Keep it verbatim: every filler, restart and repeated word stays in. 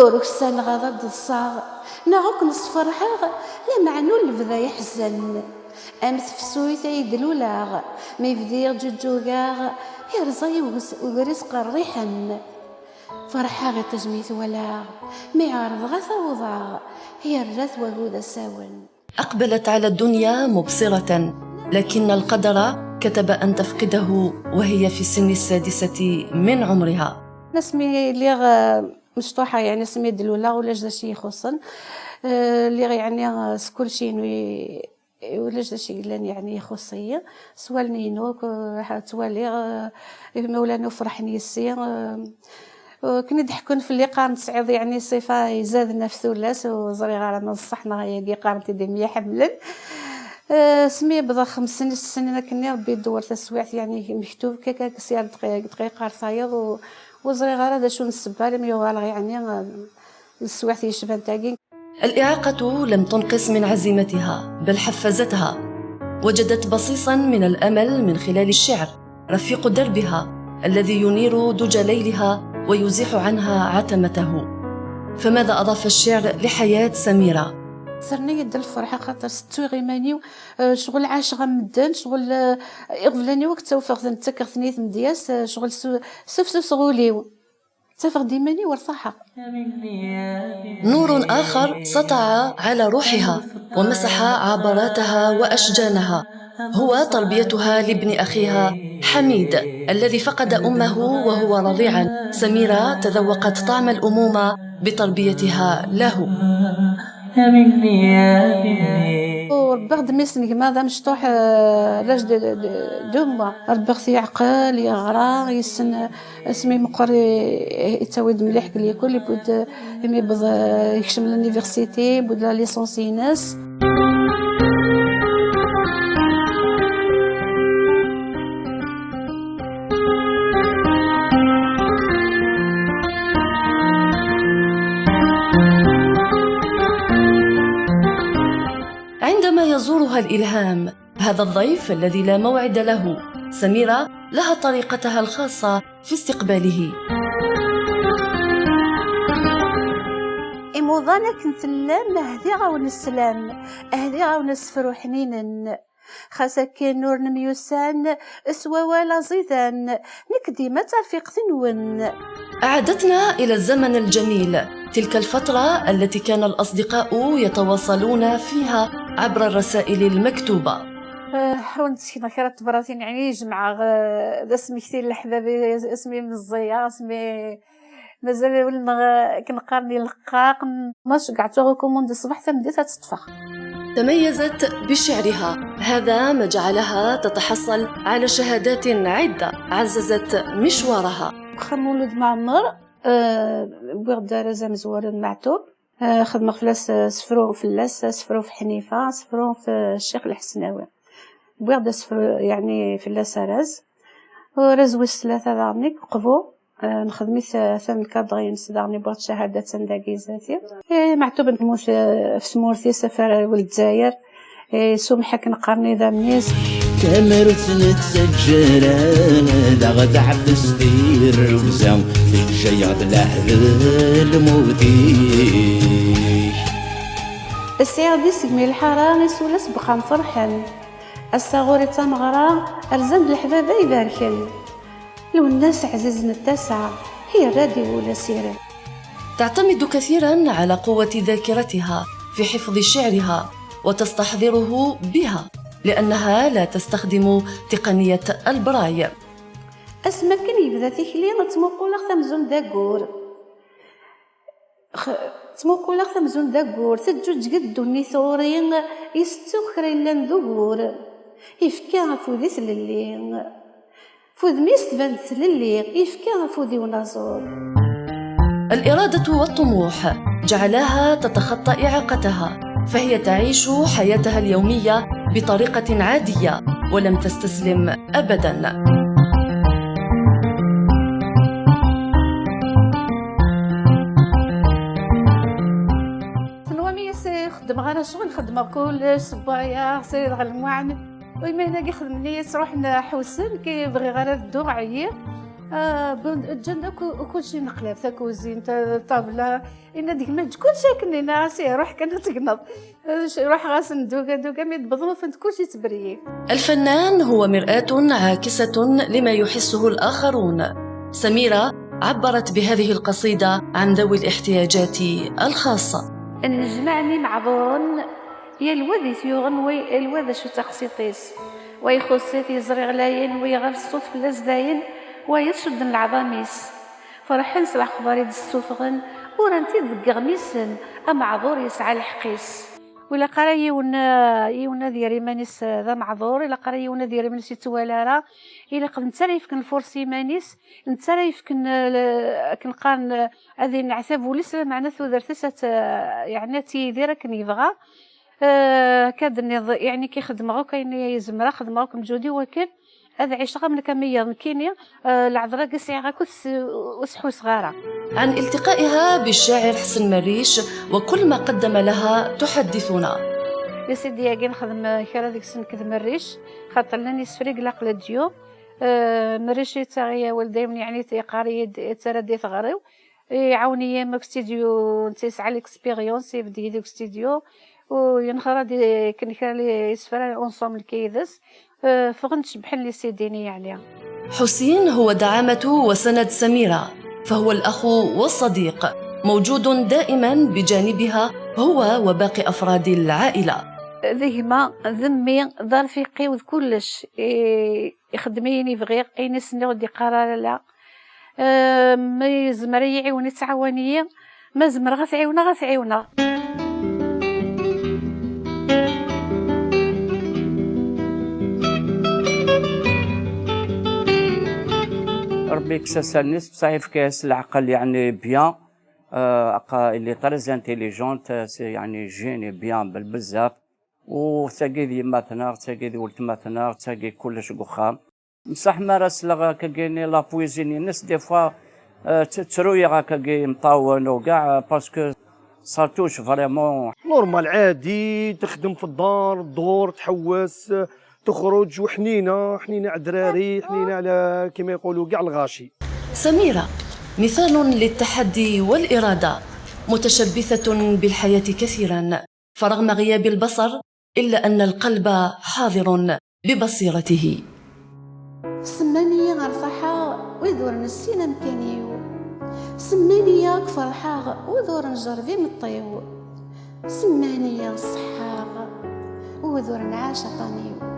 Ur uksaneɣ ad d-ḍseɣ, neɣ ur ken-sferḥeɣ, lameɛna ur lebda yeḥzen. Am tefsut ay d-luleɣ, mi bdiɣ ǧuǧǧugeɣ, irẓa-yi ugris qerriḥen. Ferḥeɣ iṭij mi t-walaɣ, mi ɛerḍeɣ ad t-awḍeɣ, yerra-t wagu d asawen. أقبلت على الدنيا مبصرة، لكن القدر كتب أن تفقده وهي في سن السادسة من عمرها. Asmi lliɣ eh, mecṭuḥa, yeɛni asmi d-luleɣ ulac d acu i yi-ixuṣṣen. Eh, lliɣ yeɛni eh, s kulci-inu i- ulac d acu i yellan yeɛni ixuṣṣ-iyi. S wallen-inu k- ttwaliɣ eh, imawlan-iw ferḥen yes-i. Eh, Akken i d-ḥekkun fell-i, qqaren tesɛiḍ yeɛni ṣṣifa izaden ɣef tullas, ur ẓriɣ ara ma d ṣṣeḥ neɣ ayagi qqaren-t-id i myaḥemmlen. Eh, asmi wwḍeɣ xems snin, snin akkenni, Rebbi idewwer taswiɛt, yeɛni mektub, kaka s yar dqiqa, dqiqa ar tayeḍ, u- ur ẓriɣ ara d acu n ssebba, almi uɣaleɣ yeɛni eh, leswiɛt yecban tagi. الإعاقة لم تنقص من عزيمتها، بل حفزتها. وجدت بصيصا من الأمل من خلال الشعر، رفيق دربها الذي ينير دجى ليلها ويزيح عنها عتمته. فماذا أضاف الشعر لحياة سميرة؟ Terna-yi-d lferḥ axaṭer settuɣ iman-iw, eh, ccɣel ɛaceɣ am medden, ccɣel eh, iɣeblan-iw akk ttawfeɣ-ten, ttakeɣ-ten i tmedyazt, eh, ccɣel su- sufsuseɣ ul-iw. Ttafeɣ-d iman-iw rtaḥeɣ. نور آخر سطع على روحها ومسح عبراتها وأشجانها، هو تربيتها لابن أخيها حميد الذي فقد أمه وهو رضيعا. سميرة تذوقت طعم الأمومة بتربيتها له. Rebbaɣ-d mmi-s n gma d amecṭuḥ, eh, l'âge de, de, de deux mois. Rebbaɣ-t yeɛqel, yeɣra, yessen, asmi meqqer i- yettawi-d mliḥ deg l'école, yewwi-d, imi yewweḍ, eh, yekcem l'université, yewwi-d la licence-ines. عندما يزورها الإلهام، هذا الضيف الذي لا موعد له، سميرة لها طريقتها الخاصة في استقباله. Imuḍan akken tellam, hdiɣ-awen sslam, hdiɣ-awen asefru ḥninen. Xas akken ur nemyussan s wawal aẓidan, nekk dima d tarfiqt-nwen. أعادتنا إلى الزمن الجميل، تلك الفترة التي كان الأصدقاء يتواصلون فيها عبر الرسائل المكتوبة. Ḥawen tsekneɣ kra n tebratin, yeɛni jemɛeɣ eh, d asmekti n leḥbab, asmi meẓẓiyeɣ, asmi mazal ul-nneɣ akken qqaren ileqqaq. Ma ceggɛeɣ-tt uɣ ukumund ṣṣbeḥ, tameddit ad teṭṭfeɣ. تميزت بشعرها، هذا ما جعلها تتحصل على شهادات عدة عززت مشوارها. Axxam Mulud Mɛemmer, eh, wwiɣ-d arraz amezwaru n Meɛtub. Eh, xedmeɣ fell-as eh, asefru fell-as, asefru f Ḥnifa, asefru f Ccix Lḥesnawi. Wwiɣ-d asefru yeɛni fell-as arraz. Arraz wis tlata daɣen i yeqbu. Eh, nexdem-it eh, atan lkadr-ines daɣen, wwiɣ-d cahada atan dagi zdat-i. Eh, Meɛtub temmut eh, f tmurt-is, ɣef arraw n Lezzayer. Eh, s umḥak neqqaren idammen-is. Tamrut nettaǧǧara daɣ teɛfes tirrugza, teǧǧa-yaɣ-d leḥbel lmut-ik. Sɛiɣ di segmi lḥara isula s bexxam ferḥen. Ass-a ɣur-i d tameɣra, rzan-d leḥbab ay ibarken. Lwennas ɛzizen d tasa, yerra-d i wul asirem. تعتمد كثيرا على قوة ذاكرتها في حفظ شعرها وتستحضره بها، لأنها لا تستخدم تقنية البراي. Asmi akken yebda tikli, ttmuquleɣ-t amzun d aggur. X- ttmuquleɣ-t amzun d aggur, teǧǧuǧǧeg-d ddunit ɣur-i, yessettuɣ kra yellan d ugur. Yefka afud i tlelli. F udem-is tban-d tlelli, yefka afud i unaẓur. الإرادة والطموح جعلاها تتخطى إعاقتها، فهي تعيش حياتها اليومية بطريقة عادية ولم تستسلم أبدا. Tenwam-iyi s xeddmeɣ ara ccɣel, xeddmeɣ kullec, ssewwayeɣ, ssirideɣ lmuɛen. Uyma-agi xedmen-iyi ttruḥen ḥewsen, ki bɣiɣ ara dduɣ, ɛyiɣ. Ah, bon, ǧǧan-d akk kulci, neqlab, takuzint, ṭṭabla, yenna-d gma, eǧǧ kulci akken, yenna-as, "Ih, ruḥ kan ad tegneḍ." Ruḥeɣ-asen duga duga, mi d-wwḍen ufan-d kulci yettberyi. الفنان هو مرآة عاكسة لما يحسه الآخرون. سميرة عبرت بهذه القصيدة عن ذوي الاحتياجات الخاصة. Nnejmaɛen imeɛḍuren, yal wa d-it-yuɣen, wa yal wa d acu taqsiṭ-is. Wa ixuṣṣ-it yeẓri ɣlayen, wa iɣab ṣṣut fell-as dayen, wa yecudden leɛḍam-is. Ferḥen s lexbar i d-ssufɣen, uran-t-id deg iɣmisen, ameɛḍur yesɛa lḥeqq-is. Ur ilaq ara yiwen, yiwen ad yerr iman-is d ameɛḍur, ilaq ara yiwen ad yerr iman-is yettwali ara, ilaq d netta ara yefken lfurṣ i yiman-is, netta ara yefken, eh, akken qqaren, eh, ad yenneɛtab wul-is, lameɛna tudert-is ad t-, yeɛni ad tt-yidir akken yebɣa. Eh, akka d-nniḍ, yeɛni ki xedmeɣ akk ayen i zemreɣ, xedmeɣ akk mǧudi wakken ad ɛiceɣ am nekk am wiyaḍ nekkini, eh, leɛḍla-agi sɛiɣ akk ur s-, ur s-ḥusseɣ ara. عن التقائها بالشاعر حسن مريش وكل ما قدم لها تحدثنا. Li CD-agi nexdem kra deg-sen nekk d Merric, xaṭer llan yisefra i ilaq ladyu. Eh, Merric yettaɣ-iyi awal daymen, yeɛni yeqqar-iyi-d, yettarra-d i teɣri-w. Iɛawen-iyi ma deg studio, netta yesɛa l'expérience, yebded yid-i deg studio. U yenxer-d akken kra n yisefra ensemble akka yid-s. Eh, ffɣen-d cebbḥen li CD-nni yeɛni. حسين هو دعامة وسند سميرة، فهو الأخ والصديق، موجود دائما بجانبها هو وباقي أفراد العائلة. D gma, d mmi, d arfiq-iw, d kullec. I, ixeddem ayen i bɣiɣ, ayen i s-nniɣ ur d-iqqar ara la. Eh, ma yezmer ad yi-iɛiwen, yettɛawan-iyi. Ma zemreɣ ad t-ɛiwneɣ, ad t-ɛiwneɣ. Rebbi yekkes asal-nnes, bṣaḥ yefka-yas leɛqel, yeɛni bien. Euh, il est très intelligent, c'est, yeɛni, génie bien, bel bezzaf. U tagi d yemma-tneɣ, tagi d weltma-tneɣ, tagi kullec deg uxxam. Msaḥ mi ara sleɣ akkagi-nni la poésie-nni-ines, des fois, euh, tt-, ttruyeɣ akkagi imeṭṭawen u kkaɛ, parce que ça touche vraiment. Normal, عادي، تخدم في الدار، تدور، تحوس، تخرج، وحنينة، حنينة على الدراري، حنينة على، كيما يقولوا، كاع الغاشي. سميرة مثال للتحدي والإرادة، متشبثة بالحياة كثيرا، فرغم غياب البصر إلا أن القلب حاضر ببصيرته. Semman-iyi ɣer taḥa wid ur nessin amkan-iw. Semman-iyi ad k-ferḥeɣ wid ur njerreb imeṭṭi-w. Semman-iyi ṣeḥḥaɣ wid ur nɛac aṭan-iw.